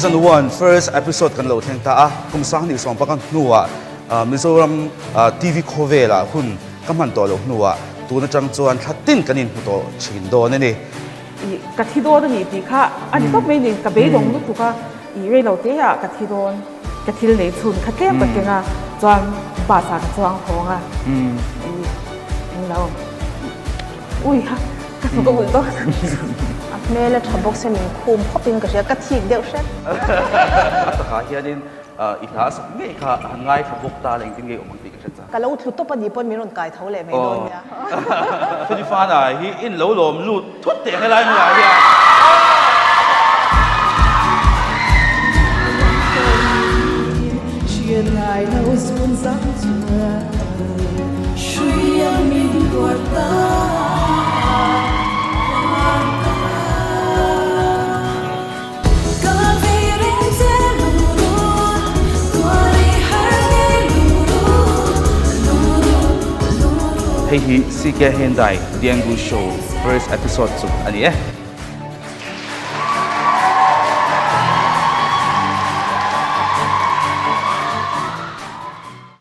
Season 1 first episode kan lo thleng ta a, kum 2019 hnuah Mizoram TV khawvelah hun ka hman tawh loh hnuah tun atang chuan thla tin kan inhmu tawh thin dawn a ni. I ka thi dawn a ni tih kha a ni tawp mai ni, ka beidawng lutuk a, i rei lo te ah ka thi dawn, ka thil nei chhun kha tlem ka keng a, chuan bus ah ka chuang hawng a, i englo ui ha ka hnuk a ulh dawn. A hmel a tha bawk se min khum khawp in ka hria, ka thik deuh hret. A takah hianin I hla sak ngei kha han ngaithla bawk ta la engtin nge awm ang tih ka hre chak. Ka lo thlu tawp a ni pawn min rawn kai tho leh mai dawn nia. Fedifana hi in lo lawm lut thut teh ang helai hmunah hian. Hei hi CK Hyundai Diangu Show first episode chu a ni e.